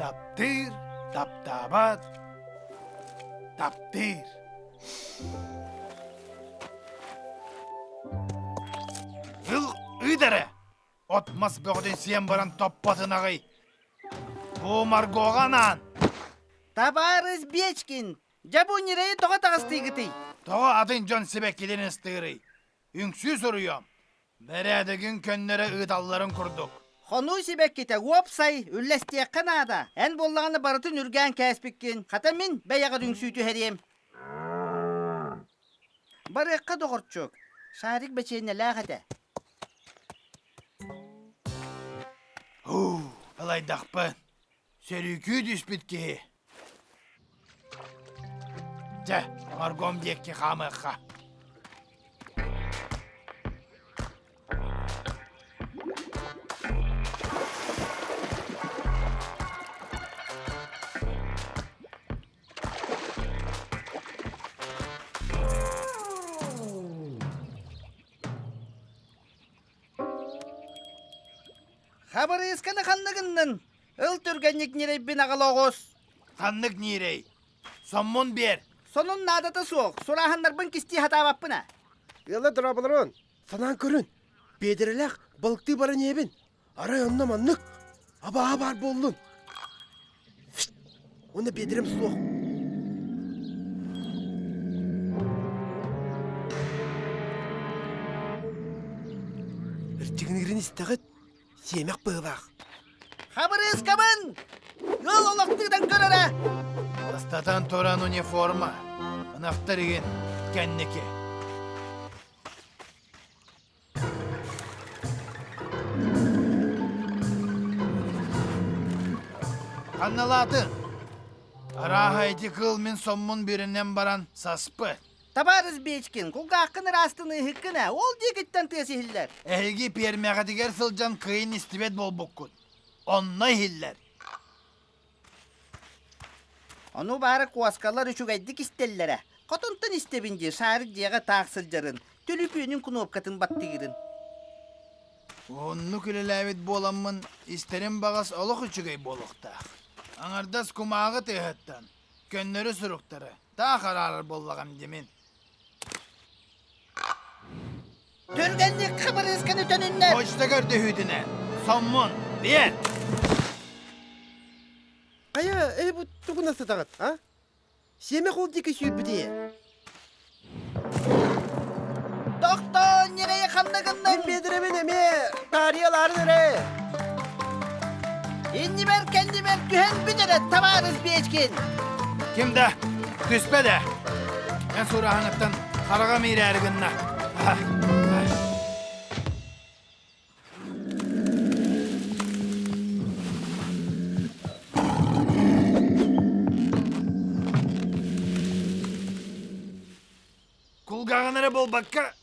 Таптыыр, таптаабат, таптыыр. Ыл ыыт эрэ! От-мас бөҕөтүн сиэн баран топпотунаҕый. Бу Маргоҕа анаан. Табаарыс Бечкин, дьэ бу ньирэйи тоҕо таҕыстыыгытый? Тоҕо атын дьон сибэккилэрин ыстыырый? Үҥсүү суруйуом. Бэрээдэгин көннөрө ыыталларын курдук. Хонуу сибэккитэ уопсай, үллэстиэххэ наада. Эн буоллаҕына барытын үргээн кээспиккин, хата мин бэйэҕэр үҥсүү түһэриэм. Барыахха, доҕорчук, Шарик бэчиэнньэлээх этэ. Һуу, ылайдахпын. Сөрүүкүү түспүт киһи. Дьэ, Маргом диэки хаамыахха. Хабырыысканы ханна гыннын? Ыл түргэнник ньирэйбин аҕала оҕус. Ханнык ньирэй? Соммун биэр. Сонун наадата суох. Сурааһыннарбын кистии сатаабаппын аа. Ыала дорооболорун. Санаан көрүн. Биэдэрэлээх балыктыы баран иһэбин. Арай онно маннык. Абааһы баар буоллун. Уонна биэдэрэм суох. Ырчыгыныырын истэҕит? Сиэмэх быһыылаах. Хабырыыскабын! Ыал олохтуутан көрөрө! Бастатан туран униформа. Ынахтар игин кэнники. Ханналаатын? Арааһа ити кыыл мин соммун бүрүнэн баран саспыт. Табаарыс Бечкин, кулгааххын ыраастыныыһыккын ээ, ол диэкиттэн тыас иһиллэр. Эһиги пиэрмэҕитигэр сылдьан кыайын истибэт буолбуккут. Онно иһиллэр. Ону баара куоскалар үчүгэйдик истэллэрэ. Хотонтон истэбин дии, шарик дьиэҕэ таах сылдьарын, түлүпүөнүн кнопкатын баттыырын. Оннук үлэлээбит буоламмын, истэрим баҕас олох үчүгэй буолуохтаах. Аҥардас кумааҕы тыаһыттан, көннөрү суруктары таах араарар буоллаҕым димин. Түргэнник хабырыысканы төнүннэр! Почта көрдөһүүтүнэ, соммун, биэр! Хайа, э бу тугун астатаҕыт, а? Сиэмэх ол диэки сүүрбүтэ. Тохтоо, ньирэйи ханна гынныҥ? Мин биэдэрэбин эмиэ таарыйалаарын эрэ. Иннибэр кэннибэр түһэн бүт эрэ, табаарыс Бечкин! Ким да түспэ да. Эн сурааһыныттан хараҕым иирээри гынна. Кулгааҕын эрэ буолбакка,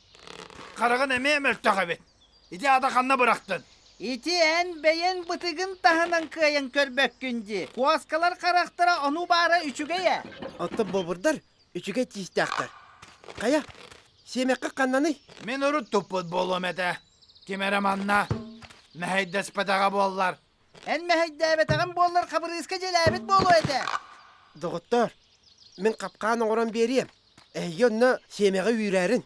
хараҕын эмиэ мөлтөх эбит. Ити аата ханна бырахтын? Ити эн бэйэн бытыгын таһынан кыайан көрбөккүн дии. Куоскалар харахтара ону баара үчүгэй ээ. Оттон бобурдар үчүгэй тиистээхтэр. Хайа, сиэмэххэ ханнаный? Мин урут туппут буолуом этэ. Ким эрэ манна мэһэйдэспэтэҕэ буоллар. Эн мэһэйдээбэтэҕин буоллар хабырыыска дьиэлээбит буолуо этэ. Доҕоттоор, мин хапкаан оҥорон биэриэм. Эһиги онно сиэмэҕи үүрээрин.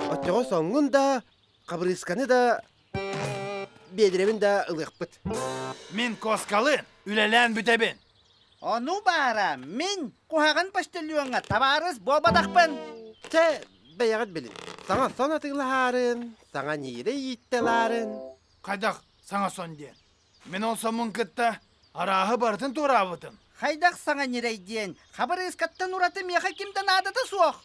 Оччоҕо соҥҥун да, хабырыысканы да, биэдэрэбин да ылыахпыт. Мин куоскалыын үлэлээн бүтэбин. Ону баара, мин куһаҕан почтальоҥҥа табаарыс буолбатахпын. Чэ, бэйэҕит билин. Саҥа сон атыылаһаарын, саҥа ньиирэ ииттэлаарын. Хайдах саҥа сон диэн? Мин ол соммун кытта арааһы барытын туораабытым. Хайдах саҥа ньирэй диэн, хабырыыскаттан ураты миэхэ ким да наадата суох.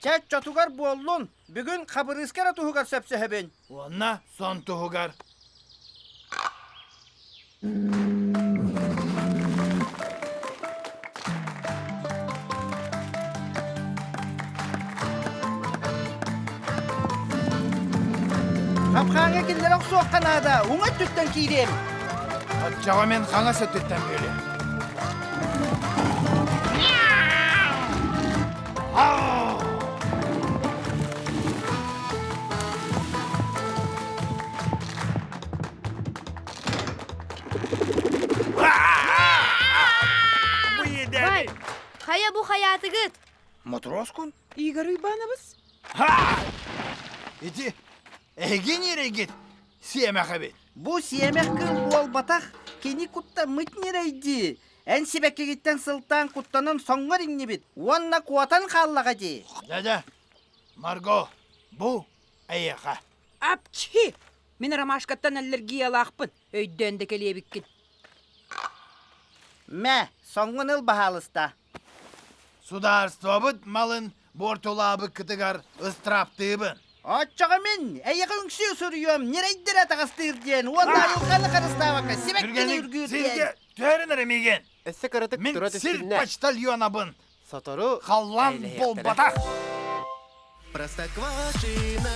Чэ, чотугар буоллун, бүгүн хабырыыска эрэ туһугар сөпсөһөбүн. Уонна сон туһугар. Хапхааҥҥа киллэрэ охсуохха наада, уҥа өттүттэн киириэм. Оччоҕо мин хаҥас өттүттэн бүөлүөм. Хайаатыгыт? Мотроскун? Игорь Уйбаанабыс? Ха! Ити эһиги ньирэйгит сиэмэх эбит. Бу сиэмэх кыыл буолбатах, кини куттаммыт ньирэйдии. Эн сибэккигиттэн сылтаан куттанан соҥҥор иҥнибит уонна куотан хааллаҕа дии. Дядя, Марго, бу эйиэхэ. Апчхи! Мин ромашкаттан аллергиялаахпын, өйдөөн да кэлиэбиккин. Мэ, соҥҥун ыл баһаалыста. Судаарыстыбабыт малын буортулаабыккытыгар ыстырааптыыбын. Оччоҕо мин эйиэхэ үҥсүү суруйуом ньирэйдэрэ атаҕастыыр диэн уонна айылҕаны харыстаабакка сибэккини үргүүр диэн. Сиргэ түһэрин эрэ миигин. Өссө кыратык Мин тура сир түстүннэ. почтальонабын. Сотору Халлаан эйлэһиэхтэрэ. буолбатах. Простоквашино.